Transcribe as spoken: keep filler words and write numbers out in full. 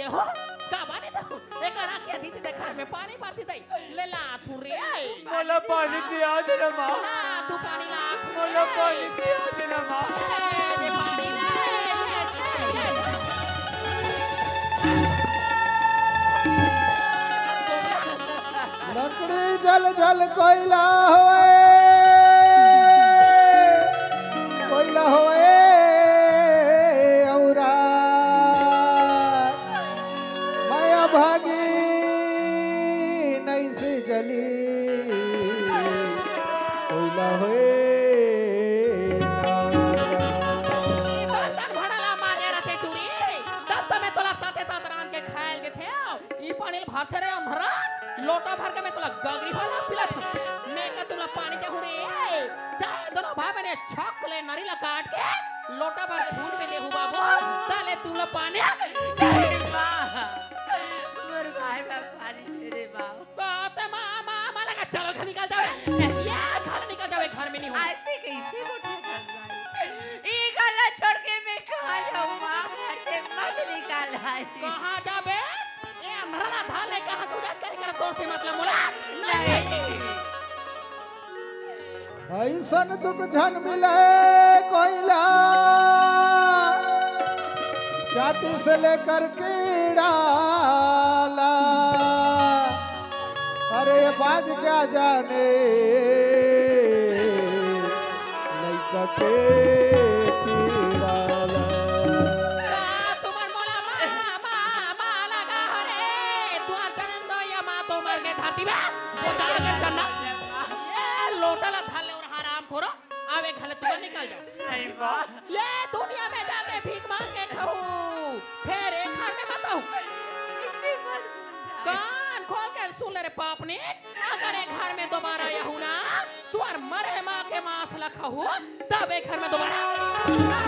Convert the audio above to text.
हो, का बाने तो? एकर आँखिया दीदी दे घर में पानी भरती दई। ले ला तू रे। मोला पानी पिया दे ना माँ। ला तू पानी ला तू मोला रे। पानी पिया दे ना माँ। ले दे पानी ला। लकड़ी जल जल कोयला होए, कोयला होए औरा माया भागी नैसे जली कोयला होए। बर्तन भड़ाला मांगे रथे टूरी, तब तो मैं तोला ताते तात रांध के खायल के थे। ई पानी ल भरथे रे अंधरा, लोटा भर के मैं तोला गगरी भर ला पिला। मैं का तुला पानी देहू रे, चाहे दोनों भाई बहन छक ले नरी ला काट के लोटा भर खून में देहू बाबू, ताले तुला पानी। नहीं माँ, मोर भाई बा पानी दे दे माँ। बात माँ, माँ, माँ लगा, चलो घर निकल जावे। ये घर निकल जावे, घर में नहीं हो। ऐसे कही थी वो ठेका भाई। ई गला छोड़ के मैं कहाँ जाऊँ माँ, घर से मत निकाल आई। कहाँ जाबे? ए अंधरा ला धाले कहाँ तू जात करे कर दोस्ती मतलब मुला? नहीं। ऐसन दुख झन मिले कोयला, चाटी से लेकर कीड़ा ला। अरे बाज क्या जाने लइका के पीड़ा ला। आ, तुमन मोला माँ, माँ, माँ लगा हरे। तुहर जनम दो या माँ तो मर के धरती में बोता के करना। ये लोटा ला धाले और हराम खोरो। आवे घले तुमन निकल जाओ। नहीं बा। ये दुनिया में जाके भीख मांग के खाऊ, फिर एक घर में मत आऊ। इतनी मत बोल। कान खोल के सुन ले रे पापनी, अगर एक घर में दोबारा यहू ना, तुहर मरे माँ के मांस ला खाऊ, तब एक घर में दोबारा।